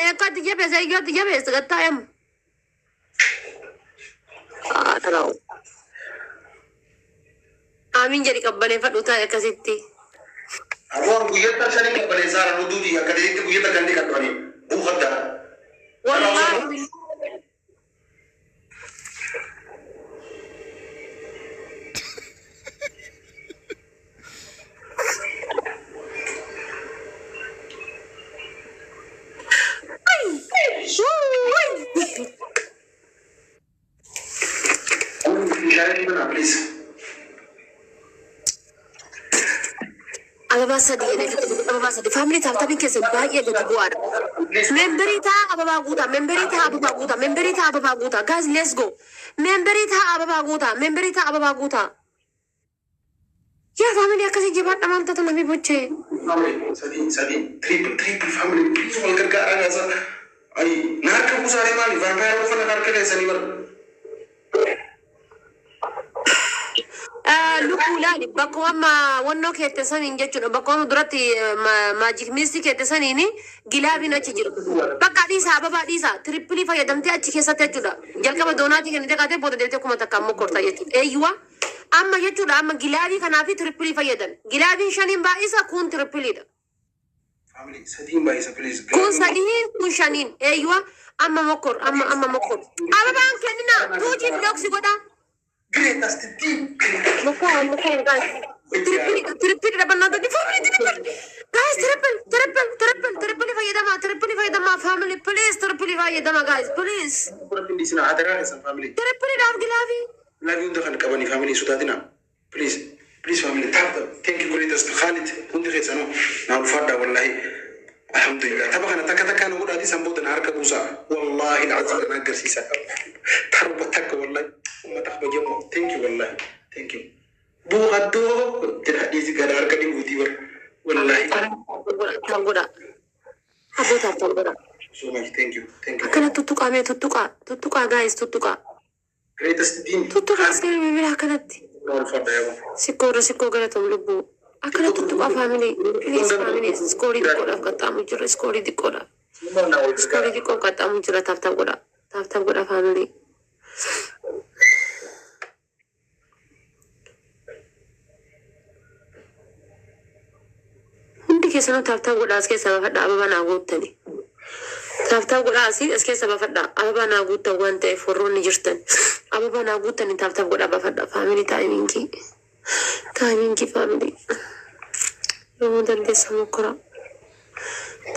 Akkatti jabeessa, eeyyatti jabeessa gattaa'emu. Haadha. Amiin jedhi, qabbaneeffadhu taa'e akkasitti. Aboon guyyaa shanii qabbaneessaa jiran huduuti akka ta'etti guyyaa kan dhiqatanii buufaddaa. Wallaahi. Meeshaalee mana, please. Ababaa sadi jedhee, ababaa sadi. Family, tap tapiin keessan baay'ee gadi bu'aadha. Memberii ta'a, ababaa guutaa. Memberii ta'a, ababaa guutaa. Memberii ta'a, ababaa guutaa. Guys, let's go. Memberii ta'a, ababaa guutaa. Memberii ta'a, ababaa guutaa. Yaa family, akkasii jabaadha. Maal taatu namni bochee? Family sadii sadii, triple, triple, family, please, wal gargaaraa gaasa. Ay, na harka buusaaree maali? Vampire uffata harka keessanii bara. Lubbuu laali, bakkuma amma wannoo keette saniin jechuudha. Bakkuma amma duratti magic mist keette saniin gloveiin achi jiru. Bakka dhiisaa, ababaa dhiisaa, triple fayyadamtee achi keessatti jechuudha. Jalqaba doonaatii kennitee kaatee booda deebitee 1000 ammoo kortaa jechuudha. Eeyyuwa amma jechuudha, amma glove kanaa fi triple fayyadame. Gloveiin shaniin baay'isa, kun tripleiidha. Family sadiin baay'isa, please. Kun sadiin, kun shaniin. Eeyyuwa amma mokkor, amma mokkor. Ababaan kennina tuutii blocksi godha. Greatest team. Mokkor, mokkor, guys. Triple, triple dhabannaa ta'e, family, triple. Guys, triple, triple, triple, triple fayyadama, triple fayyadama, family, please, triple fayyadama, guys, please. Fudhatti dhiisina adaraa keessan, family. Triple dhaaf glove. Glove hunda kan qabanii, family, sodaatina. Please, please, family, tap tap. Thank you, greatest Khalid, hundi keessanuu naa ulfaadhaa wallahi. Alhamdulillah. Tapha kana takka takkaan godhaatii san booda na harka buusaa. Wallahi alazim na agarsiisa. Tarba takka wallahi. Uummata kabajamoo. Thank you, wallahi. Thank you. Buuqaddoo jedha, dhiisi gara harka dhibuutii bara. Wallahi. Tap godha. Aboo, tap tap godha. So much, thank you. Thank you. Akkana tuttuqaa mee, tuttuqaa, tuttuqaa, guys, tuttuqaa. Greatest team. Tuttuqaa as gara bilbila akkanatti. Na ulfaadha yaa. Sikkoorra sikkoo galatoom lubbuu. Akkana tuttuqaa, family. Please, family, score xiqqoodhaaf qaxxaamu jira, score xiqqoodhaaf. Score xiqqoof qaxxaamu jira, tap tap godha. Tap tap godha, family. Hundi keessanuu tap tap godhaa, as keessa baafadhaa, ababaa naa guuttani. Tap tap godhaa, asii as keessa baafadhaa, ababaa naa guuttan waan ta'eef warroonni jirtan. Ababaa naa guuttani, tap tap godhaa baafadhaa, family, timing. Timing, family. Yoomuu dandeessa mokkora.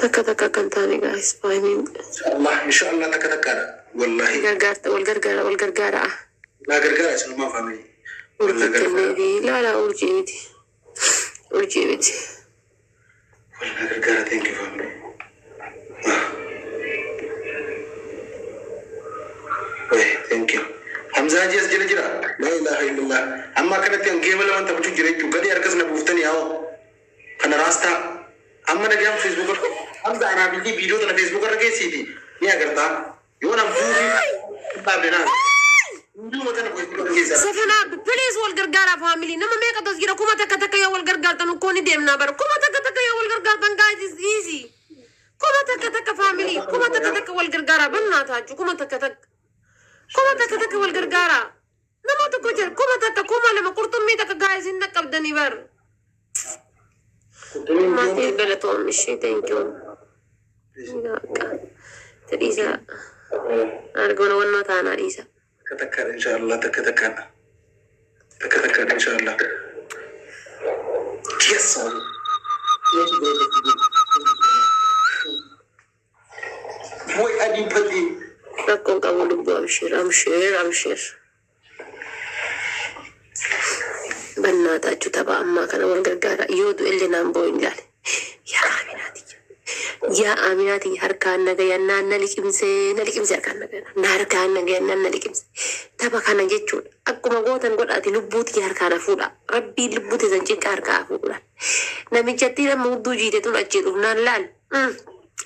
Takka takka kan taane, guys, timing. Inshallah, inshallah, takka takkaadha. Wallahi. Gargaarta wal gargaara, wal gargaaraa. Na gargaara isinumaa, family. Urjii Wal gargaara. kenneefi laala, urjii miti. Urjii miti. Wal na gargaara, thank you, family. Wai, thank you. Hamzaa Haji as jala jira. La ilaha illallah. Amma akkanatti an game lama taphachuu jira jechuudha. Gadi harkas na buuftanii haa. Kana raastaa. Amma nagaan Facebook irra. Hamza anaa bilii viidiyoo tana Facebook irra geessiiti. Ni agartaa. Yoo nan buufii dhaabde naa. Hunduma tana Facebook irra geessaa. Safanaa, please, wal gargaaraa, family. Nama meeqatu as jira? 1000 takka yoo wal gargaartan ukkoo ni deemnaa bara. 1000 takka yoo wal gargaartan, guys, is easy. 1000 takka, family, 1000 takka wal gargaaraa bannaa taachuu, 1000 takka. 1000 takka wal gargaaraa. Nama tokko jira 1000, 2000, qurxummii takka, guys, hin dhaqqabdanii bar. Maatii galatoom ishee, thank you. Dhiisa. Argoona wannoo taanaa dhiisa. Takka takkaadha inshallah, takka takkaadha. Takka takkaadha inshallah. Yes. Thank you, greatest. Way adii badii. Rakkoon qabu lubbuu, amshiir, amshiir, amshiir. Bannaataachuu tapha ammaa kana wal gargaara. Yoo du'ellee naan boo'u hin jaale. Yaa Aminaati. Yaa Aminaati, harkaan nagayannaan na liqimsee, na liqimsee, harkaan nagayannaan na, harkaan nagayannaan na liqimsee. Tapha kana jechuudha. Akkuma gootan godhaati lubbuuti harkaan hafuudha. Rabbiin lubbuu teessan cinqa harkaa hafuudha. Namichatti amma hudduu jiite tun achii dhufnaan laal.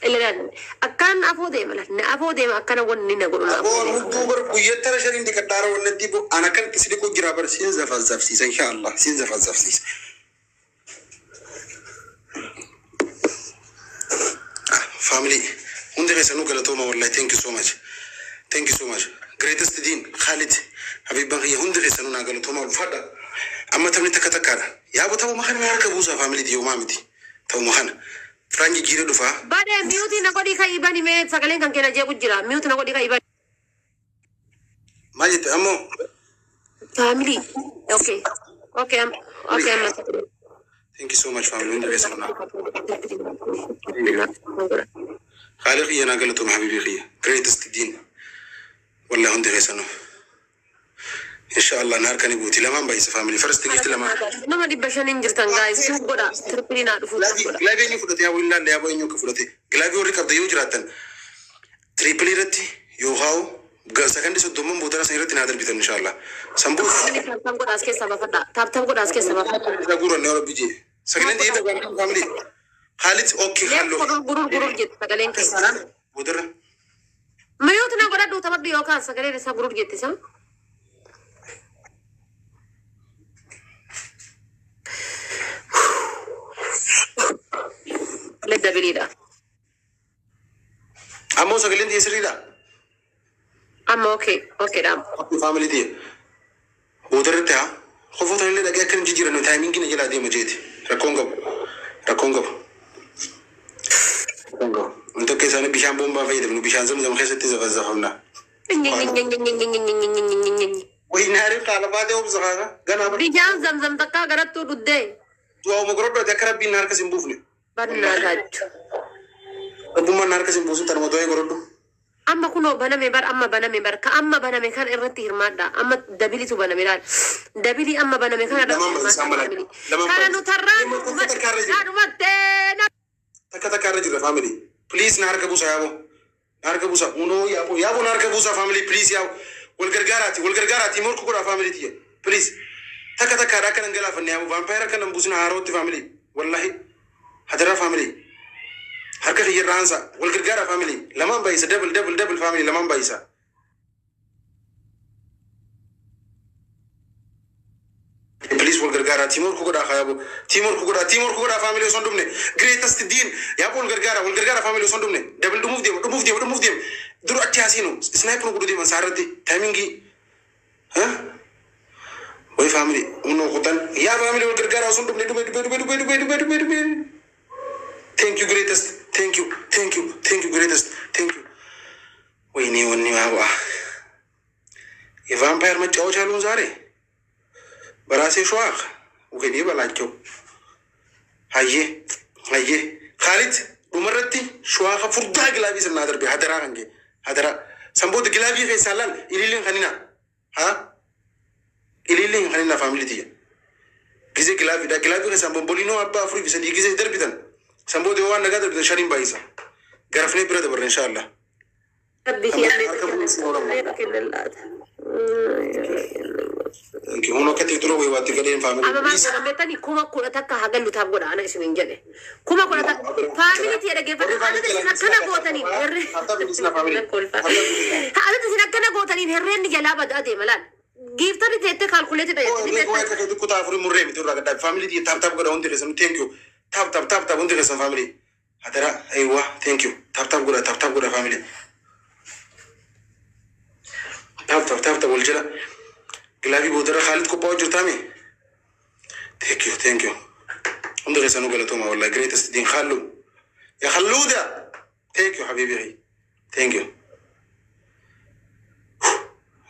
Ilaal, akkaan afoo deema laal. Na afoo deema, akkana wanni na godhu na afoo Aboon deema. hudduu bar guyyaa tara shaniin dhiqadhaara wannatti bo an akkanatti si dhiqu jira bar, siin zafazafsiisa inshallah, siin zafazafsiisa. Family. Hundi keessanuu galatooma wallahi. Thank you so much. Thank you so much. Greatest Dean, Khalid, Habibban kiyya, hundi keessanuu naa galatooma, ulfaadha. Amma taphni takka takkaadha. Yaaboo, taphuma kana harka buusaa, family dhiyoomaa miti. Taphuma kana. Firaan jijjiiree dhufaa. Badee mute na godhii ka'ii bani mee, sagaleen kan keenya jeequ jira. Mute na godhii ka'ii bani. Maal jette ammoo? Family. Okay, amma. Thank you so much, family, hundi keessanuu naa. Khalid kiyya, naa galatooma, Habibi kiyya. Greatest Dean. Wallahi hundi keessanuu. Inshallah na harka ni buuti. Lamaan baay'isa, family. First gift lamaan. Nama 500 jirtan, guys. Tap godha. Triple naa dhufu, tap godha. Glove eenyu fudhate? Yaa ilaalle, yaa eenyu akka fudhate. Glove warri qabda yoo jiraattan triple irratti yookaan sakandii 30 booda san irratti naa darbitan, inshallah. San booda Tap tap godha, as keessaa baafadha. Tap tap godha, as keessaa baafadha. Isa guuranne yoo rabbi jee. Sagaleen dhiyeessa, family. Khalid, okay, halluu. Gurur gurur gurur jette sagaleen keessa. Boodarra. Mute na godhadhu, taphadhu yookaan sagaleen isaa gurur jette isaa. Doubleiidha. Ammoo sagaleen dhiyeessa sirriidha. Amma okay dha. Family dhiye. Boodarratti haa. Qofoota illee dhagee akka hin jijjiiranne, timing na jalaa deema jeeti. Rakkoon qabu. Rakkoon qabu. Rakkoon qabu. Wanti akka isaanii bishaan boombaa fayyadamnu, bishaan Zamzam keessatti zafazafamna. Wayinaariif qaalabaatee obsa kaasa. Ganaa bara. Bishaan Zamzam takkaa garattuu dhuddee. Du'aa'uma gorodhooti akka rabbiin na harka sin buufne. Bannaa taachuu. Rabbummaan na harka sin buusin, tanuma du'aa gorodhu. Amma kunoo baname bar, amma baname bar, ka amma baname kan irratti hirmaadha. Amma doubleitu baname, laal. Double amma baname kana irratti Lamaan hirmaadha. isaan balan. Family. Lamaan Kana balan. nu tarraan Takka takka irra jira. dhumattee. Takka takka irra jira, family. Please na harka buusa, yaaboo. Na harka buusa. Unoo yaaboo. Yaaboo, na harka buusa, family, please, yaaboo. Wal gargaaraati. Wal gargaaraati. Morku godhaa, family tiyya. Please. Takka takkaadha akka nan galaafanne, yaaboo. Vampire akka nan buusina haarootti, family. Wallahi. Hadaraa, family. Harka kiyya irraa hansa. Wal gargaara, family. Lamaan baay'isa. Double, double, double, family, lamaan baay'isa. Please wal gargaara. Teamwork godhaa yaaboo. Teamwork godhaa. Teamwork godhaa, family, osoo hin dhumne. Greatest Dean. Yaaboo, wal gargaara. Wal gargaara, family, osoo hin dhumne. Double dhumuuf deema. Dhumuuf deema. Dhumuuf deema. Dur achi haasiinu. Sniper godhu deeman saarratti. Timing. Way, family. Unoo kutan. Yaa family, wal gargaara osoo hin dhumne. Dhume dhume dhume dhume dhume dhume dhume dhume. Thank you, greatest. Thank you. Thank you. Thank you, greatest. Thank you. ወይኔ ወኔ ዋዋ የቫምፓየር መጫወቻ ልሁን ዛሬ በራሴ ሸዋክ፣ ወይኔ በላቸው። ሀዬ ሀዬ ካሊድ፣ dhumarratti shuwaaka furdaa glove sirnaa darbe, hadaraa kan kee, hadaraa. San booda glove keessaa laal, ililliin kanina haa ililliin kanina, family tiyya. Gisee glovedha, glove keessaan bombolinoo abbaa afurii fi sadii gisee darbitan, san booda yoo waan nagaa darbitan shaniin baay'isa, garafnee bira dabarre, inshaallah. Rabbi kiyya kenna laata. Kun akka dura wayiwaatti gadheen, family. Amma maal godhan beektanii? 10,000 hagallu taaf godha ana isiniin jedhe. 10,000, family tiyya, dhaggeeffadha. Haalota isin akkana gootaniin herre. Haalota isin akkana gootaniin herreenni jalaa badaa deema, laal. Gifterri teettee calculate dha jettanii beektan. Kutaa afurii murree miti irraa gaddaa, family tap tap godha hundi keessan. Thank you. Tap tap tap tap, hundi keessan, family. Hadara, aywa, thank you. Tap tap godha, tap tap godha, family. Tap tap tap tap wal jala. Glove boodarra Khaalid qophaa'u jirtaame. Thank you, thank you. Hundi keessanuu galatooma wallahi. Greatest Dean Khallu. Ya Khalluuda. Thank you, habibi. Thank you.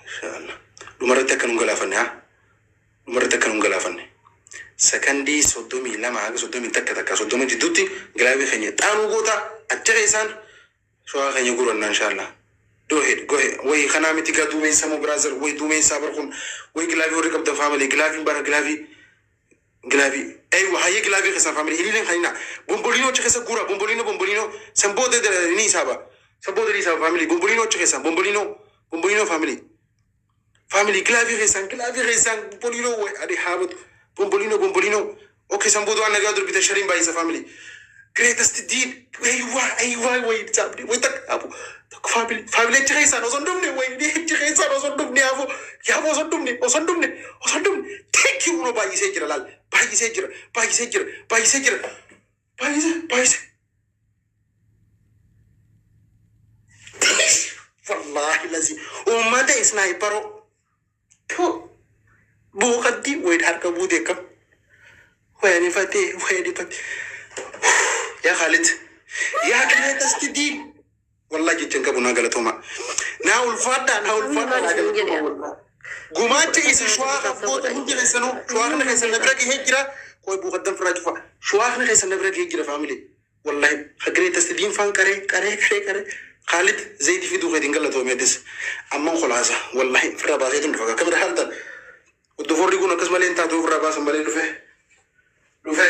Inshallah. Dhumarratti akka nun galaafanne haa. Dhumarratti akka nun galaafanne. Sakandii 32 haga 31, takka 30 jidduutti glove keenya xaanuu goota, achi keessaan shawaa keenya guranna, inshallah. Go ahead, go ahead. Way kanaa miti gaa, duumessa moo brother, way duumessaa bar kun, way glove warri qabdan, family, gloveiin bara glove glove. Aywa, hayyee, glove keessan, family, hiliileen kanina bombolino achi keessa guura, bombolino, bombolino. San booda ni isaaba, san booda ni isaaba, family, bombolino achi keessan, bombolino, bombolino, family, family, glove keessan, glove keessan, bombolino. Way adi haabatu, bombolino, bombolino. Okay, san booda waan nagaa durbita shariin baay'isa, family. Greatest Dean, aywa aywa, way saabni, way takka abu takka, family, family, achi keessan osoo hin dhumne, way achi keessan osoo hin dhumne, yaaboo yaaboo, osoo hin dhumne, osoo hin dhumne, osoo hin dhumne. Thank you. Uno baay'isee jira, laal, baay'isee jira, baay'isee jira, baay'isee jira, baay'isee, baay'isee. Wallahi lazi uummata isnaayiparoo buuqatti wayit harka buute akkam wayanifatee wayanifatee. Yaa Khalid, yaa greatest diin, wallahi jechan qabu, naa galatooma, naa ulfaadhaa, naa ulfaadhaa, naa galatooma. Gumaacha isa shawaa abboota hundi keessanuu, shawaaqni keessan na bira gahee jira. Koy buuqaddan firaa cufa, shawaaqni keessan na bira gahee jira. Family, wallahi greatest diin faan qaree qaree qaree qaree. Khalid, zayti fiduu keetiin galatoomeetis. Amman khulaasa, wallahi firraa baaseetiin dhufa. Akkamira haaltan Udduforri kun akkas malee hin taatu, ofirraa baasan malee. Dhufe dhufe.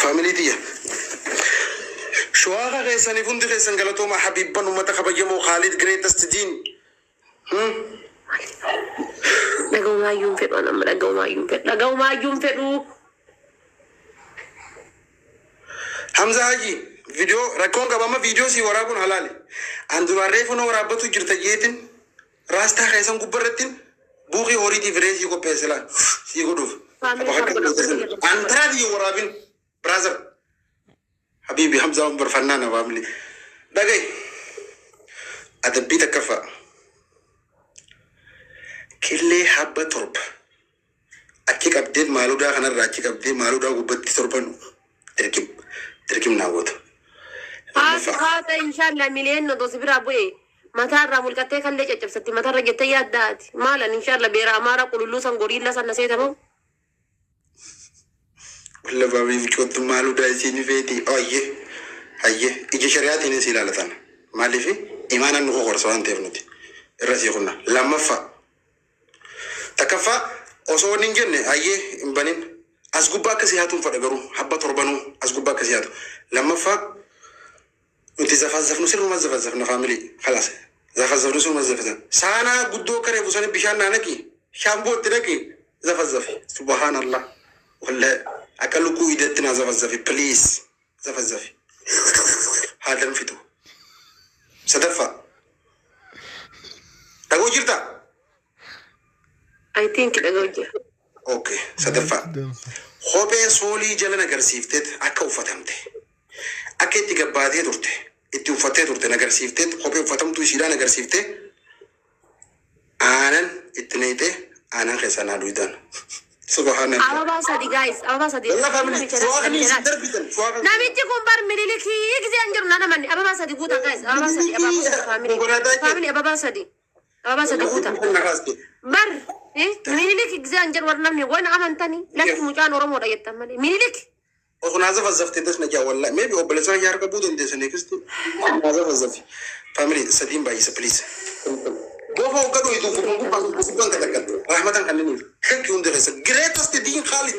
Family tiyya. Shawaaqa keessaniif hundi keessan galatooma, habibban uummata kabajamoo Khalid greatest diin. Dhaga'umaayyuu hin fedhu amma, dhaga'umaayyuu hin fedhu, dhaga'umaayyuu hin fedhu. Hamza Haji, viidiyoo rakkoon qaba, amma viidiyoo si waraabuun halaali. An duraan reefu na waraabbatu jirta jeetin raastaa keessan gubbarrattin buuqii horiitiif reesii qopheesse laal sii godhuuf. An taati waraabin, brother. Habibi Hamza Umar fannaana family. Dhaga'i. Adabbii takkaffaa. Killee habba 7 achi qabdee maaludaa kanarraa achi qabdee maaludaa gubbatti torban dirqim dirqim naawwatu. Haati haata inshallah miliyoon odoo si biraa bu'e mataarraa mulqattee kallee caccabsatti mataarra jettee yaaddaati. Maalan inshallah beera amaara qululluu san goriilla san na seetamoo. Walla babii micoottu maaludaa isiin feeti. Ayyee ayyee, ija shari'aatiin si ilaalatan. Maaliif imaanaan nu kokorsa waan ta'eef nuti irra sii kunna. Lammaffaa, takkaffaa osoo inni hin jenne ayyee hin banin, as gubbaa akka siyaatuun fedha, garuu habba torbanuu as gubbaa akka siyaatu. Lammaffaa, nuti zafazafnu sirruma zafazafna. Family, خلاص, zafazafnu sirruma zafazafna. Saanaa guddoo akka reefu sani bishaan naa naqi, shaambootti naqi, zafazafi. Subhaanallah, wallahi akka lukkuu idatti naa zafazafi, please, zafazafi haa danfitu. Sadaffaa, dhagoo jirtaa? I think dhaga'u jira. Okay, sadaffaa. Kophee soolii jala nagarsiifteet akka uffatamte. Akka itti gabbaatee turte. Itti uffattee turte nagarsiifteet, kophee uffatamtuu ishiidhaan agarsiiftee aanan itti naqxee aanan keessaa naa duwitan. Subhaanallah. Ababaa sadi, guys, ababaa sadi. Wallah family, shuwaaqni isin darbitan. Shuwaaqni. Namichi kun bar Minilikii gisee hin jiru nan amanne. Ababaa sadi guuta, guys, ababaa sadi, ababaa sadi, family. Konkolaataa jechuun. Family, ababaa sadi. Ababaa sadi guuta. Bar Minilik gisee hin jiru warra namni waan amantanii lakki mucaan Oromoodha jettan malee. Minilik. Osoo naa zafazzaftee tas na jaa, wallahi. Maybe obboleessa kiyya harka bu'uu dandeessa next. Naa zafazzafi. Family, sadiin baay'isa, please. Bofa hoggadhu itu gubbaan gubbaan kan takkan. Rahmatan kanneniif. Thank you hundi keessa. Greatest diin Khalid.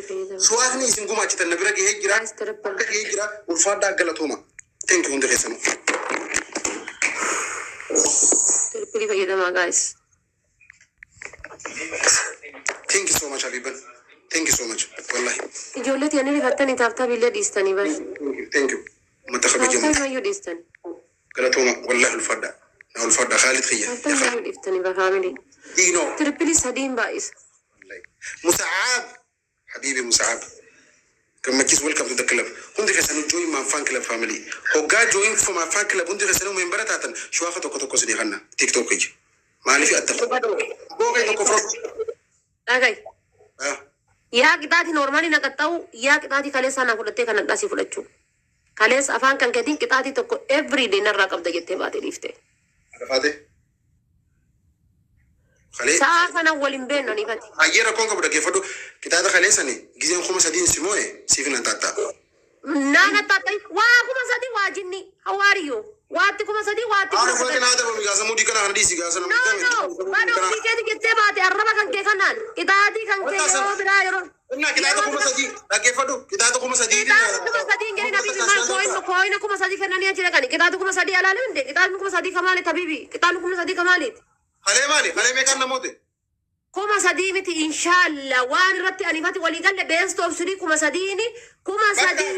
Shuwaaqni isin gumaachitan na bira gahee jira. Guys, triple. Akka gahee jira. Ulfaadhaa, galatooma. Thank you hundi keessanuu. Triple fayyadamaa, guys. Thank you so much, Habiban. Thank you so much. Wallahi. Ijoollee tiyanii rifattanii tap tapiillee dhiistanii bar. Thank you. Thank you. Uummata kabajamoo. Tap tapiimayyuu dhiistanii. Galatooma. Wallahi ulfaadhaa. Na ulfaadhaa Khalid kiyya. Tap tapiimayyuu dhiiftanii bar, family. Diinoo. Triple sadiin baay'isa. Musaab. Habibi Musaab. Gammachis, welcome to the club. Hundi keessanuu join my fan club, family. Hoggaa join for my fan club hundi keessanuu member taatan shuwaafa tokko tokko isinii kanna. TikTok ija. Maaliif adda? Bookee tokko furo. Dhaga'i. Ah. Yaa qixaatii normalii naqaxxa'u, yaa qixaatii kaleessaa naa fudhattee kan hadhaasii fudhachuu. Kaleessa afaan kan keetiin qixaatii tokko everyday narraa qabda jettee baatee dhiifte. Arafaate. Kalee. Sa'a kana waliin beeknu aniifati. Hayyee, rakkoon qabu, dhaggeeffadhu. Qixaata kaleessani gizeen 3000 si moo'e siif nan taatta'a. Naan attaattai waa 3000 waa jinni hawaariyo waatti 3000 waatti Haadha kuma fudhatin sagal. haa ta'u gaasamuu diikana kana dhiisi gaasa No, no, waan ofii keeti jettee baate arraba kan kee kanaan qixaatii kan kee yeroo biraa yeroo. Innaa qixaata 3000 dhaggeeffadhu, qixaata 3000. Qixaata 3000 hin jedhin, habibi, maal kooyina kooyina 3000 kennanii achi dhaqani qixaata 3000 alaale hinde, qixaatni 3000 kamaali, habibi, qixaatni 3000 kamaaliiti? Kalee maali? Kalee meeqaan namoota? 3000 miti, inshaalla. Waan irratti anifati walii galle best of three 3000ni 3000.